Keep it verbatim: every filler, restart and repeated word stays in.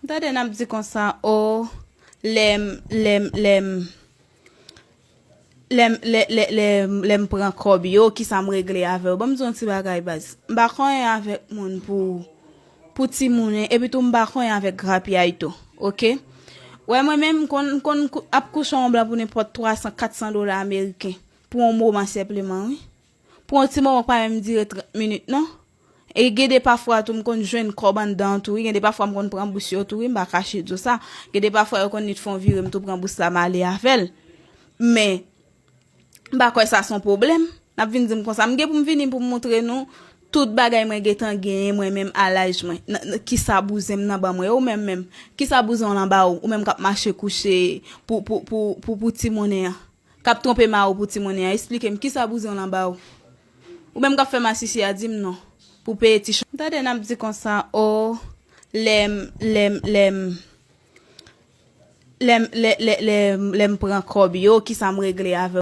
M tande n ap di konsa, o, lè m, lè m, lè m, lè m, lè, lè, lè, lè m pran kòb yo, kisa m regle avè yo? Ban m di yon ti bagay, baz. M pa konyen avèk moun pou, pou timounen, epi tou m pa konyen avèk grapyay tou, oke? Wè, mwen menm, m konn, m konn kou- ap kouche yon blan pou nenpòt twa san, kat san dola ameriken. Pou yon moman senpleman, wi. Pou yon ti moman k pa menm dire trant minit, non. E gen de pafwa tou, m konn jwenn kòb anndan tou, wi. Gen de pafwa m konn pran bous yo tou, wi. M pa kache di w sa. Gen de pafwa yo konn nit fè yon vire, m tou pran bous la, m ale avè l. Men, m pa kwè sa se yon pwoblèm. N ap vin di m konsa. M gen pou m vini pou m montre nou tout bagay mwen gentan genyen, mwen menm, a laj mwen. N- n- kisa bouzen m nan ban mwen, ou menm menm. Kisa bouzen w nan ba ou, ou menm k ap mache kouche pou, pou, pou, pou, pou timonnen an. K ap twonpe mari w pou timonnen an. Esplike m, kisa bouzen w nan ba ou? Ou menm k ap fè masisi a, di m non. Pou peye ti chan. M tande n ap di konsa, o, lè m, lè m, lè m, lè m, lè, lè, lè, lè m pran kòb yo, kisa m regle avè